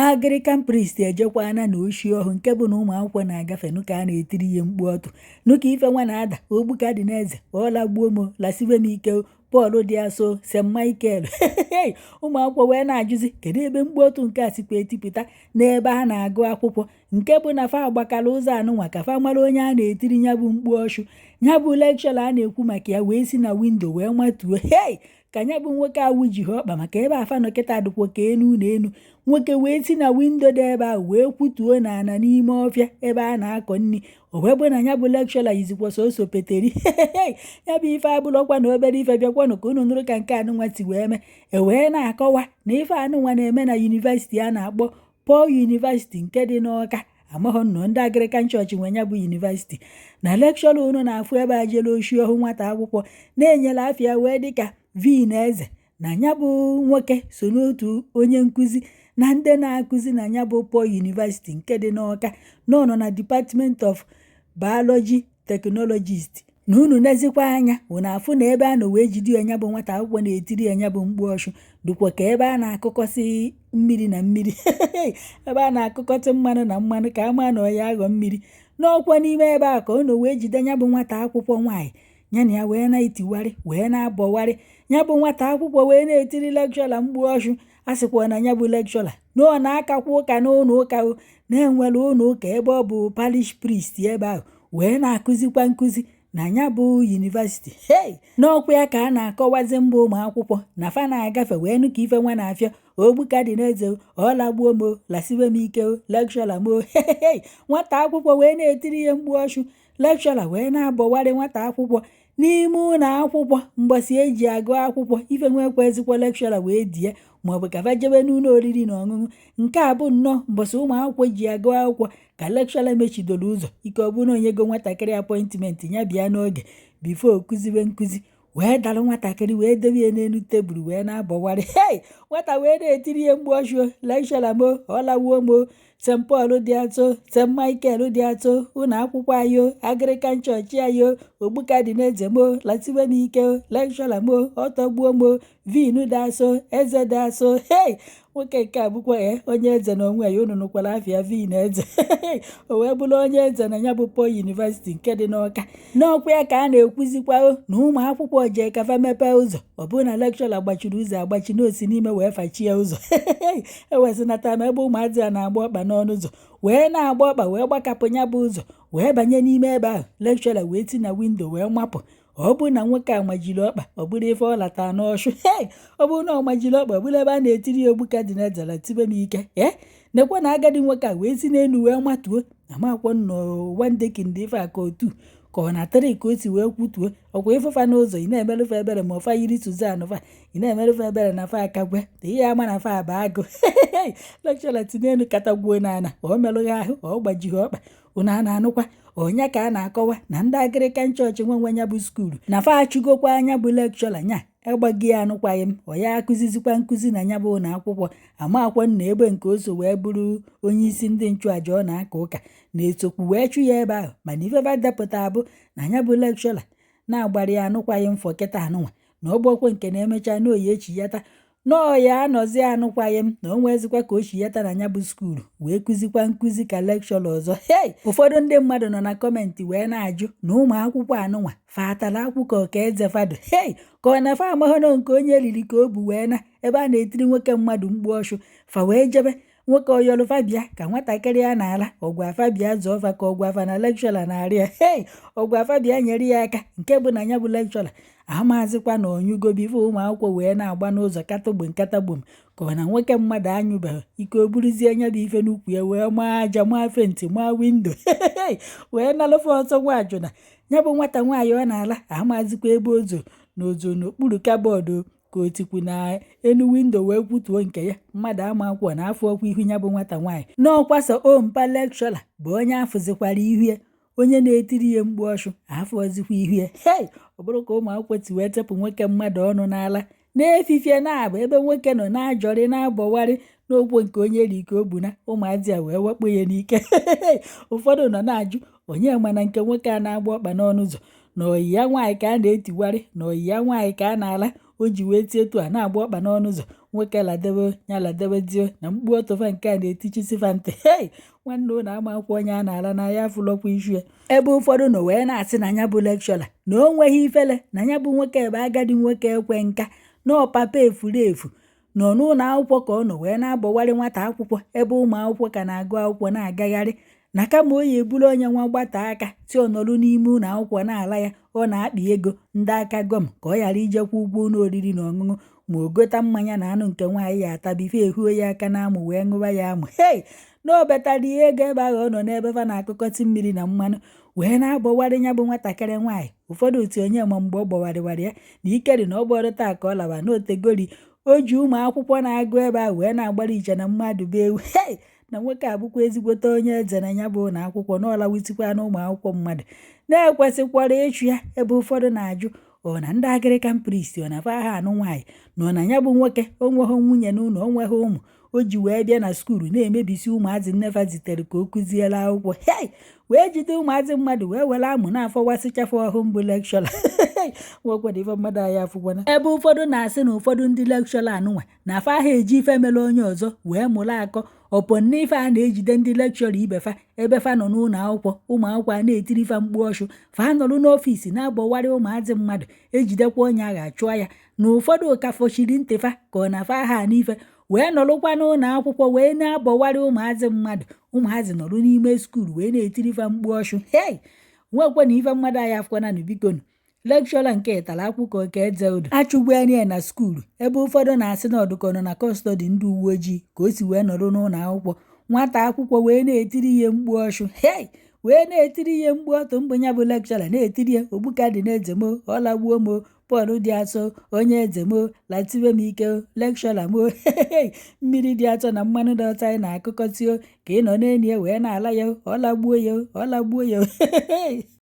Anglican priest ejekwana na oshi ọhụ nke bụ na ụmụ akwụkwọ na-agafe nụ ka a na-etiri ya mkpu ọtụ nụ ka ife nwa na-ada ogbuka dị n'eze ọlagbuo m lasibe m ike. Paul dị asọ, St Michael. Ụmụ akwụkwọ wee na-ajụzi kedu ebe mkpu ọtụ nke a sikwa etipụta n'ebe a na-agụ akwụkwọ, nke bụ na fa agbakala ụzọ anụnwa ka fa mara onye a na-etiri ya bụ mkpu ọchụ. Ya bụ lecturer a na-ekwu maka ya wee si na window wee matuo. Hei, ka ya bụ nwoke awụ ji ha ọkpa maka ebe afa nọ kịta dịkwa ka enu na enu. Nwoke wee si na window dị ebe ahụ wee kwutuo n'ala n'ime ọfịa ebe a na-akọ nri. O wee bụ na ya bụ lecturer yizikwa soso peteri. Ya bụ ife abụrụkwa na obere ife. Bịakwanụ ka unu nụrụ ka nke anụnwa si wee mee. E wee na-akọwa na ife anụnwa na-eme na university a na-akpọ Paul University nke dị n'Ọka. Amaghọ nnọọ ndị Anglican chọọchị nwe ya bụ university. Na lecturer unu na-afụ ebe a jere oshi ọhụ nwata akwụkwọ na-enyere afịa wee dịka Vin Eze, na ya bụ nwoke so n'otu onye nkụzi na ndị na-akụzi na ya bụ Paul University nke dị n'Ọka, nọ na Department of Biology Technologist. Na unu nezikwa anya, unu afụ na ebe a nọ wee jide ya bụ nwata akwụkwọ na-etiri ya ya bụ mkpu ọchụ dịkwa ka ebe a na-akụkọsị mmiri na mmiri, ebe a na-akụkọsị mmanụ na mmanụ, ka ama na ọ ya aghọ mmiri. N'ọkwa n'ime ebe a ka unu wee jide ya bụ nwata akwụkwọ nwaanyị ya na ya wee na-etiwarị, wee na-abọwarị. Ya bụ nwata akwụkwọ wee na-etiri lecturer mkpu ọchụ. A sịkwa na ya bụ lecturer na ọ na-akakwa ụka n'ụlọ ụka o na-enwere ụlọ ụka ebe ọ bụ parish priest ebe ahụ, wee na-akụzikwa nkụzi na ya bụ university. Hei, n'ọkwa ya ka a na-akọwazi mba ụmụ akwụkwọ na fa na-agafe wee nụ ka ife nwa na-afịa ogbuka dị n'eze, ọlagbuo m, lasibe m ike, lecturer m. Hei, nwata akwụkwọ wee na-etiri ya mkpu ọchụ. Lecturer wee na-abọwarị nwata akwụkwọ n'ime ụlọ akwụkwọ mgbọsị eji agụ akwụkwọ. Ife nwekwa ezikwa lecturer wee die maọbụ ka fa jebe n'ụlọ oriri na ọṅụṅụ. Nke a bụ nnọọ mbọsị ụmụ akwụkwọ ji agụ akwụkwọ ka lecturer mechidoro ụzọ ike. Ọ bụrụ na onye go nwatakịrị appointment ya bịa n'oge before kụzibe nkụzi, wee dalụ nwatakịrị wee debe ya n'elu tebụl wee na-abọwarị. Hei, nwata wee na-etiri ya mgbu ọchụ: "Lecturer mo, ọlawuo mo, St Paul dị atọ, St Michael dị atọ, ụlọ akwụkwọ anyị, Anglican chọọchị anyị, ogbuka dị n'eze mo, latiwe m ike, lecturer mo, ọtọgbuo mo, vin dị asọ, eze dị asọ." Hei, nwoke nke a bụkwa onye eze na onwe ya. Unu nụkwara afịa Vin Eze, o wee bụrụ onye eze na ya bụ Paul University nke dị n'Ọka. N'ọkwa ya ka a na-ekwuzikwa na ụmụ akwụkwọ jee kafa mepee ụzọ, ọ bụrụ na lecturer gbachiri ụzọ agbachi na osi n'ime wee fachie ụzọ. Ewezinata m ebe ụmụazị a na-agba ọkpa n'ọnụ ụzọ, wee na-agba ọkpa wee gbakapụ ya bụ ụzọ wee banye n'ime ebe ahụ. Lecturer wee ti na window wee mapụ. Ọ bụrụ na nwoke a majiri ọkpa, ọ bụrụ ife ọ lata n'ọchụ. Hei, ọ bụrụ na ọ majiri ọkpa, ọ bụrụ ebe a na-etiri ya ogbuka dị n'ezara tibe m ike. Ee, nekwa na agadi nwoke a wee si n'elu wee matuo. Amakwọ nnọọ one decking dị ife a ka otu ka ọ na tịrị ka o si wee kwutuo. Ọkwa ịfụfa n'ụzọ, ị na-emerụfa ebere ma ọfa yiri Suzan fa, ị na-emerụfa ebere na fa akagwe ihe ama na fa aba agụ. Lecturer tinye elu katagbuo n'ala, ọ merụghị ahụ, ọ gbajighị ọkpa. Unu a na-anụkwa onye ka a na-akọwa na ndị Anglican chọọchị nwe nwe ya bụ school na fa achụgokwa anya bụ lecturer nya agbaghị ya anụkwaghị m. Ọ ya akụzizikwa nkụzi na ya bụ ụlọ akwụkwọ. Amakwa nna ebe nke o so wee bụrụ onye isi ndị nchụaja ọ na-aka ụka na-esokwu wee chụ ya ebe ahụ. Mana ifefa depụta bụ na ya bụ lecturer na-agbara ya anụkwaghị mfọ kịta anụnwa, na ọgbọkwe nke na-emecha n'oyi echiyata nọọ ya anọzi anụkwaghị m, na o nwezikwa ka o chiyata na ya bụ school wee kụzikwa nkụzi ka lecturer ọzọ. Hei, ụfọdụ ndị mmadụ nọ na comment wee na-ajụ na ụmụ akwụkwọ anụnwa fatara akwụkwọ ka eze fado. Hei, ka ọ na fa amaghọnọ nke onye riri ka o bu wee na ebe a na-etiri nwoke mmadụ mgbu ọchụ. Fa wee jebe nwoke ọyọlụ fabia ka nwatakịrị a na-ala ọgwụ afabia zọọ fa ka ọgwụ afa na lecturer na-arịa. Hei, ọgwụ afabia nyere ya aka nke bụ na ya bụ lecturer amazịkwa na onyugo before ụmụ akwụkwọ wee na-agba n'ụzọ katagbom katagbom, ka ọ na nwoke mmadụ anyụbeghị ike. O buruzie nya bụ ife n'ukwu ya wee maa aja, maa faint, maa window, wee nalụfe ọsọ. Nwa ajụna ya bụ nwata nwaanyị ọ na-ala amazịkwa ebe ozo na ozo n'okpuru cupboard ka o tikwu na enu window wee kwutuo nke ya. Mmadụ ama akwụkwọ na afọ ọkwa ihu ya bụ nwata nwaanyị n'ọkwasa ompa. Lecturer bụ onye afụzikwara ihu ya, onye na-etiri ya mgbu ọchụ afọzikwa ihu ya. Hei, ọ bụrụ ka ụmụ akwụkwọ si wee tepụ nwoke mmadụ ọnụ n'ala n'efifie na-abụ ebe nwoke nọ na-ajọrị na-abọwarị n'okwu nke onye ri ka o bu na ụmụazị a wee wakpo ya n'ike. Ụfọdụ nọ na-ajụ onye mana nke nwoke a na-agba ọkpa n'ọnụ ụzọ na oyi ya nwaanyị ka a na-etiwarị, na oyi ya nwaanyị ka a na-ala. O ji wee tie etu a na-agba ọkpa n'ọnụ ụzọ. Nwoke ladebe ya, ladebe dio na mkpu ọtụfa nke a na-etichisi fa ntị. Hei, nwanne, ụlọ ama akwụkwọ onye a na-ala na ya afụlọkwa isu ya. Ebe ụfọdụ nọ wee na-asị na ya bụ lecturer na o nweghị ifele, na ya bụ nwoke ebe agadi nwoke ekwe nka na ọpapa efuru efu nọ n'ụlọ akwụkwọ ka ọ nọ wee na-abọwarị nwata akwụkwọ, ebe ụmụ akwụkwọ ka na-agụ akwụkwọ na-agagharị, na kama o ya eburu onye nwa gbata aka si ọnọrụ n'ime ụlọ akwụkwọ na-ala ya. Ọ na-akpị ego ndị aka gọm ka ọ ghara ijekwa ụgwọ ụlọ oriri na ọṅụṅụ, ma o gota mmanya na anụ nke nwaanyị ya ata bife ehuo ya aka na amụ wee ṅụwa ya amụ. Hei, na o betara ya ego ebe ahụ ọ nọ n'ebe fa na-akụkọtị mmiri na mmanụ wee na-abọwarị ya bụ nwatakịrị nwaanyị. Ụfọdụ otu onye ma mgbe ọ gbọwarịwara ya na ikeri na ọ gbọrọ taa ka ọ lawa na otegori o ji ụmụ akwụkwọ na-agụ ebe ahụ wee na-agbara iche na mmadụ bụ ewu. Hei, na nwoke abụkwa ezigbote onye eze na ya bụ ụlọ akwụkwọ na ọlawitikwa na ụmụ akwụkwọ mmadụ na-ekwesịkwara ịchụ ya. Ebe ụfọdụ na-ajụ, ọ na ndị Anglican priest, ọ na fa ha anụ nwaanyị, na ọ na ya bụ nwoke o nweghị nwunye n'ụlọ, o nweghị ụmụ, o ji wee bịa na school na-emebisi ụmụazị nnefa zitere ka o kụziere akwụkwọ? Hei, wee jide ụmụazị mmadụ wee were amụ na-afọwasịchafa ọhụ mbụ lecturer nwekwara ife mmadụ anyị afụkwana. Ebe ụfọdụ na-asị na ụfọdụ ndị lecturer anụnwa na afa ha eji ife mere onye ọzọ wee mụrụ akọ ọpọ n'ife a na-ejide ndị lecturer ibe fa ebe fa nọ n'ụlọ akwụkwọ, ụmụ akwụkwọ a na-etiri fa mkpu ọchụ, fa nọrọ n'office na-abọwarị ụmụazị mmadụ, ejidekwa onye agha chụọ ya. Na ụfọdụ ka fọchiri ntị fa ka ọ na fa ha n'ife wee nọrụkwa n'ụlọ akwụkwọ wee na-abọwarị ụmụazị mmadụ, ụmụazị nọrọ n'ime school wee na-etiri fa mkpu ọchụ. Hei, nwekwe na ife mmadụ anyị afụkwana. Bikonu, lecturer nke tara akwụkwọ ka eze udo achụgbuena ya na school. Ebe ụfọdụ na-asị na ọdụkọ nọ na custody ndị uwe ojii ka o si wee nọrọ n'ụlọ akwụkwọ nwata akwụkwọ wee na-etiri ya mkpu ọchụ. Hei, wee na-etiri ya mkpu ọtụ mbụ ya bụ lecturer na-etiri ya ogbuka dị n'eze mo, ọ lagbuo mo, Pọl dị asọ, onye eze mo, latiwe m ike, lecturer mo, mmiri dị atọ na mmanụ dị ọcha anyị na-akụkọtio ka ị nọ n'elu ya wee na-ala ya, ọ lagbuo ya, ọ lagbuo ya.